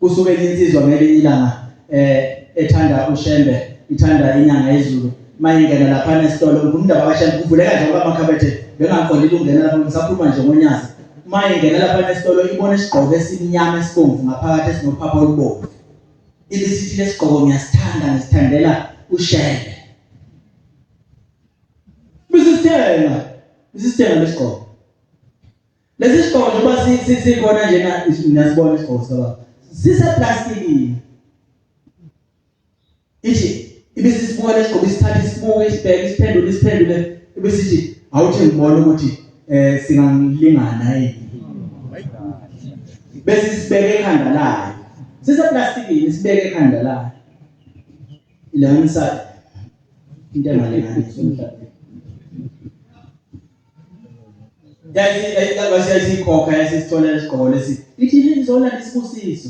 Kusuke enye insizwa ngelinye ilanga eh ethanda uShembe, ithanda inyanga yezulu. Mayingena lapha nesitolo, ngumndaba kaShembe kuvuleka nje ngoba amakhabethe bengaqondile ukungena lapho ngisakhuluma nje ngonyazi. Mayingena lapha nesitolo ibona isigqoko esimnyama esibomvu ngaphakathi esinophapha olubomvu. Ibisithi lesigqoko ngiyasithanda ngisithandela uShembe. Bisithenga, bisithenga lesigqoko. Lesi sigqoko njengoba sikhona njena niyasibona isigqoko sikababa. Siseplastikini. Ithi ibisisibuka lesigqoko isithatha isibuke isibheke isiphendule isiphendule ibisithi awuthi ngibona ukuthi eh singangilingana yini. Bese sibeke ekhanda layo. Siseplastikini sibeke ekhanda layo. Ilanisa into engalinganiswa emhlabeni. Yayisikhokha yayisithola isigqoko lesi ithi lizolanda isibusiso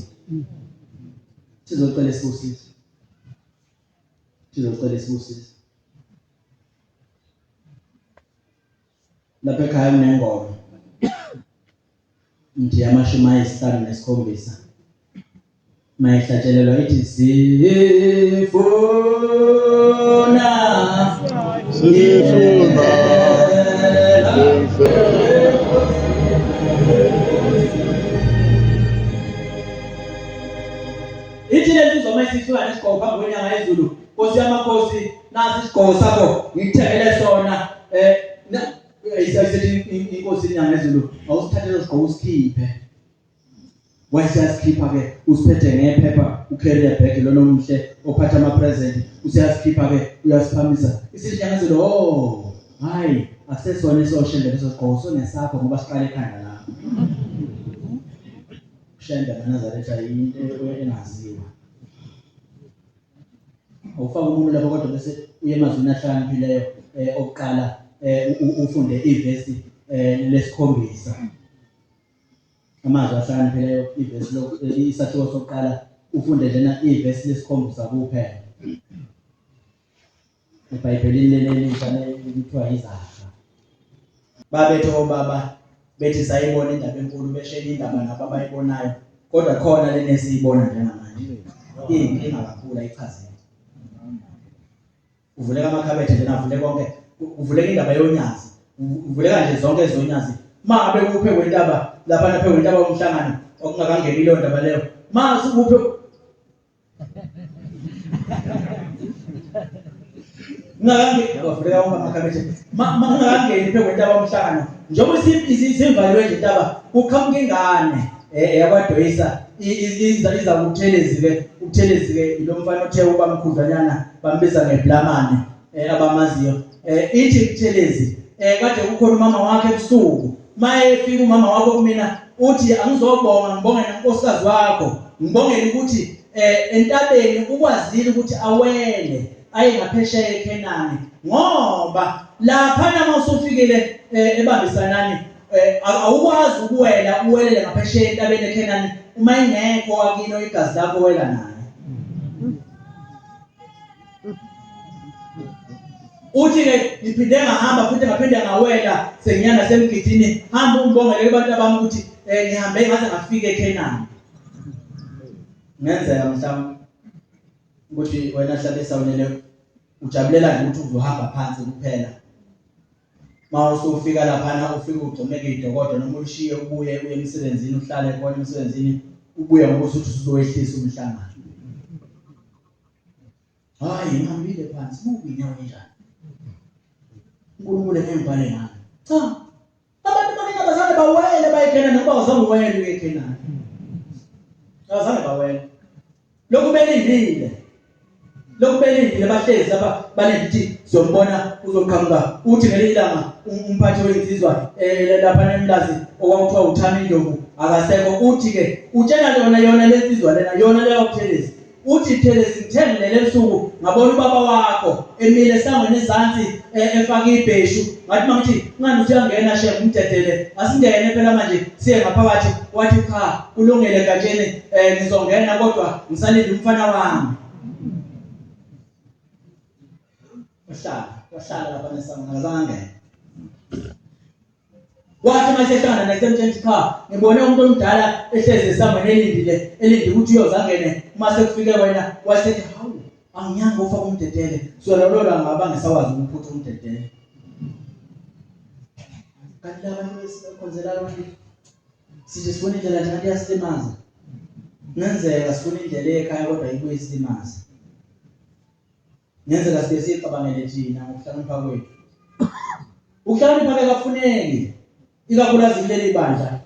sizocela isibusiso sizocela isibusiso lapha ekhaya kunengoma nje amashumi ayisihlanu nesikhombisa mayihlatshelelwa ithi sifuna sifuna ithi le nsizwa uma isifika nesigqoko phambi kwenyanga yezulu nkosi yamakhosi nasi isigqoko sakho ngikuthengele sona um Isithi inkosi inyanga ezulu awusithathe leso sigqoko usikhiphe. Wayesiyasikhipha ke usiphethe ngephepha ucarrier bag lona omuhle ophatha ama present usiyasikhipha ke uyasiphamisa. Isithi inyanga ezulu oh hayi akusesona esoshembe leso sigqoko sonesakho ngoba siqale ekhanda lakho. Ushembe amaNazaretha into engaziwa. Awufake umuntu lapho kodwa bese uye emazwini ahlakaniphileyo eh, okuqala eh, ufunde ivesi eh, lesikhombisa. Amazwi ahlakaniphileyo ivesi isahluko sokuqala ufunde njena ivesi lesikhombisa kuphela. EBhayibhelini leli elisha kuthiwa izaga. Babethi obaba bethi sayibona indaba enkulu beshela indaba nabo abayibonayo kodwa khona lena esiyibona njengamanje iyinkinga kakhulu ayichazeki. Kuvuleka amakhabethe nje navule konke kuvuleka indaba yonyazi kuvuleka nje zonke ezonyazi uma ngabe kuphe kwentaba lapha naphe kwentaba umhlangano okungakangeni leyo ndaba leyo uma sukuphe Ungakangeni wavuleka wonke amakhabethe. Ungakangeni phezu kwentaba umhlangano. Njengoba isivaliwe nje intaba kuqhamuka ingane eh, eyakwaDoyisa iza iza kuButhelezi ke uButhelezi ke lo mfana othe uba mkhudlwanyana bambiza ngeblamane eh, abamaziyo eh, ithi Buthelezi eh, kade kukhona umama wakhe ebusuku mayefika umama wakho kumina uthi angizobonga ngibonge nonkosikazi wakho ngibongele ukuthi eh, entabeni ukwazile ukuthi awele aye ngaphesheya eKhenani ngoba lapha nama usufikile eh, ebambisanani eh, awukwazi ukuwela uwelele ngaphesheya entabeni eKhenani uma ingekho wakino igazi lakho wela nayo Uthi-ke ngiphinde ngahamba futhi ngaphinde ngawela sengiya nasemgidini hamba ungibongele kubantu abami ukuthi um ngihambe ngaze ngafika eKhenani. Kungenzeka mhlawumbe ukuthi wena hlalisa unele ujabulela nje ukuthi uzohamba phansi kuphela. Uma usufika laphana ufike ugxumeke idokodo noma ulishiye ubuye uye emsebenzini uhlale khona emsebenzini ubuye ngoba usuthi usuzowehlisa umhlangano. Hayi ngihambile phansi buka inyawo enjani. uNkulunkulu engeke ngibhale ngami. Cha. Abantu bakini abazange bawele baye eKhenani ngoba awuzange uwele uye eKhenani. Abazange bawele. Lokhu belindile. Lokhu belindile bahlezi lapha balinde ukuthi sizombona uzoqhamuka uthi ngelinye ilanga umphathi wensizwa eh, lapha nemlazi okwakuthiwa uThami Ndlovu akasekho uthi ke utshela yona yona lensizwa lena yona leyo Buthelezi Uthi Thelezi ngithe ngilele ebusuku ngabona ubaba wakho emile esangweni ezansi e, efake ibheshu ngathi mangithi ngani usuyangena shef umdedele asingene phela manje siye ngaphakathi wathi cha kulungile gatsheni um ngizongena kodwa ngisalinde umfana wami wahlala wahlala lapha nesangweni akazange angene. Wathi uma esehlangana naye semtshela ukuthi cha, ngibone umuntu omdala ehlezi esangweni elindile, elinde ukuthi uyoze angene uma sekufike wena. Wasethi hawu, anginyanga ufake umdedele. Sukela lolo langa ngaba ngisakwazi ukuphutha umdedele. Kanti la bantu esikhonzela abantu sithi sifuna indlela nje kanti iyasilimaza. Kungenzeka sifuna indlela ekhaya kodwa ibuye isilimaze. Kungenzeka sibe sicabangele thina ngokuhlakanipha kwethu. Ukuhlakanipha ke kakufuneki, ikakhulukazi kuleli bandla.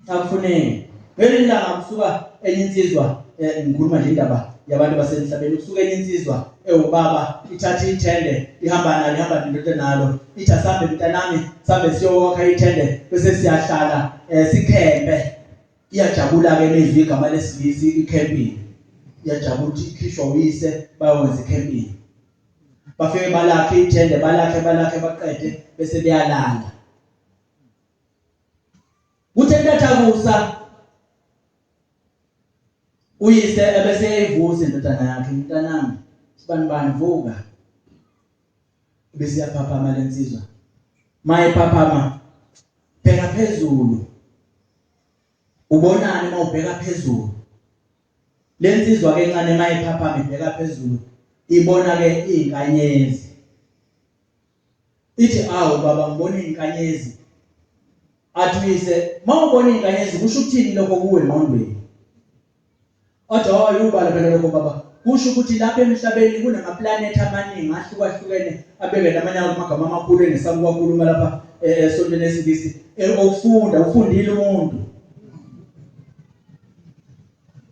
Akufuneki. Ngelinye ilanga kusuka enye insizwa eh, ngikhuluma nje indaba yabantu basemhlabeni kusuka enye insizwa ewubaba ithatha ithende ihamba nalo ihamba nendoda nalo ithi asambe mntanami sambe siyowakha ithende bese siyahlala eh, sikhempe Iyajabula-ke imizwa igama lesiNgisi i-camping. Iyajabula ukuthi ikhishwa uyise bayokwenza i-camping. Bafike balakhe ithende balakhe balakhe baqede bese beyalala. Kuthe entathakusa uyise ebese eyivusa indodana yakhe, mntanami, sibanibani vuka. Bese iyaphaphama lensizwa. Mayiphaphama bheka phezulu. Ubonani uma ubheka phezulu? Le nsizwa ke encane uma iphaphama ibheka phezulu ibona ke izinkanyezi. Ithi awu baba ngibona izinkanyezi. Athi uyise uma ubona izinkanyezi kusho ukuthini lokho kuwe engqondweni? Athi hayi ubala phela lokho baba. Kusho ukuthi lapha emhlabeni kunamaplanethi amaningi ahlukahlukene abeke namanye amagama amakhulu engesaba ukuwakhuluma lapha eh, esontweni esiNgisi eh, okufunda ufundile umuntu.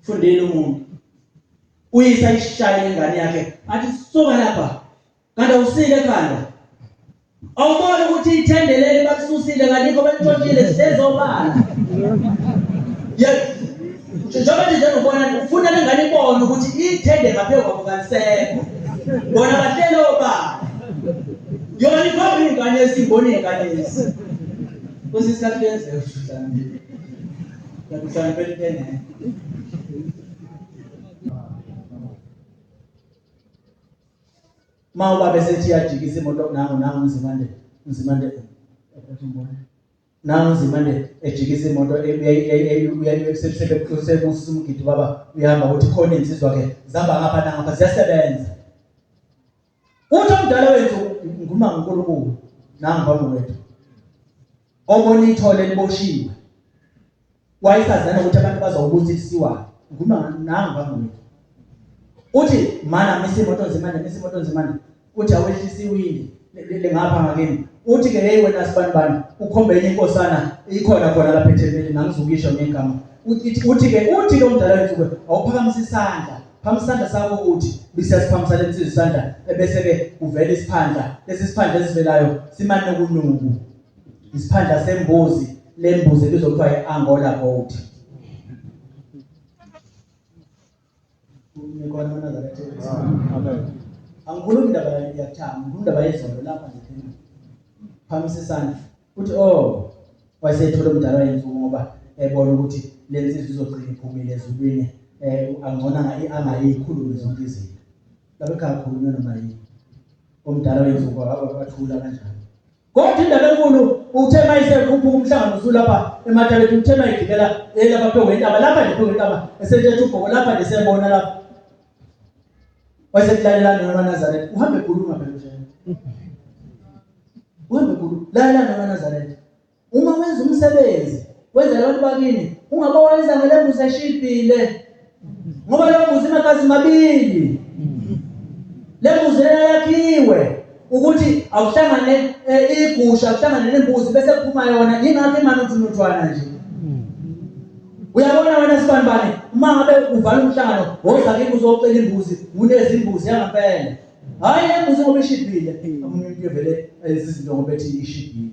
Fundile umuntu. Uyisa ishayile ingane yakhe athi suka lapha Kanti awusile ekhanda. Awuboni ukuthi ithende leli balisusile kalikho balintshontshile sihlezi obala. Njengoba nje njengobona ufuna lengane ibone ukuthi ithende ngaphe kwabo kalisekho. Bona bahlele obala. Yona ikhomba ingane esibona ingane esi. Kwesinye isikhathi kuyenzeka ukuthi uhlangane. Kanti uhlangane into engekho. Uma ubaba esethi iyajikisa imoto nangu nangu uNzimande uNzimande nangu uNzimande ejikisa imoto sebusa umgidi baba uyahamba uthi khona insizwa ke zihamba ngapha nangapha ziyasebenza uthi omdala wethu nguma ngoNkulunkulu nangu phambi kwethu obona ithole liboshiwe Wayesazi nanokuthi abantu bazawubuza isiwa nguma nangu phambi kwethu. Uthi mana misa imoto nzimane misa imoto nzimane. Uthi awehlisa iwindi lengapha ngakini. Uthi ke hey wena sibani bani ukhombe enye inkosana ikhona khona lapha ethempelini angizukisho ngegama. Uthi uthi ke uthi lo mdala wethu awuphakamisa isandla. Phamisa isandla sakho uthi bese siphamisa lensizwa isandla ebese ke kuvela isiphandla. Lesi siphandla esivelayo simanukunuku. Isiphandla sembuzi lembuzi ebizwa kuthiwa i-Angola goat. Nikhona amaNazaretha? Amen. Angikhulumi indaba yakuthanga, ngikhuluma indaba yezolo lapha nje thina. Phamisa isandla. Uthi oh wayesethula umdala wayinsuku ngoba ebona ukuthi le nsizwa izogcina iphumile ezulwini eh angcono angayikhulumi zonke izinto. Lapha ekhaya khulunywa noma yini. Omdala wayinsuku wathula kanjalo. Kodwa indaba enkulu uthe uma isekhuphuka umhlangano usulapha emataleni uthe uma igibela elapha phezu kwentaba lapha nje phezu kwentaba esethetha ubhoko lapha nje siyabona lapha wayesekulalela namaNazaretha uhambe khuluma phela nje uhambe khuluma lalela namaNazaretha uma wenza umsebenzi wenzela abantu bakini ungaba wenza ngelembuzi eshibhile ngoba le mbuzi imagazi mabili le mbuzi lena yakhiwe ukuthi akuhlangane eh, igusha akuhlangane nembuzi bese kuphuma yona yingakho imanuthunuthwana nje uyabona wena sibanibani uma ngabe uvala umhlangano woza kimi uzocela imbuzi unezimbuzi yangampela hhayi le mbuzi ngoba ishibhile omunye umuntu uyovele ezizinto ngoba ethi ishibhile.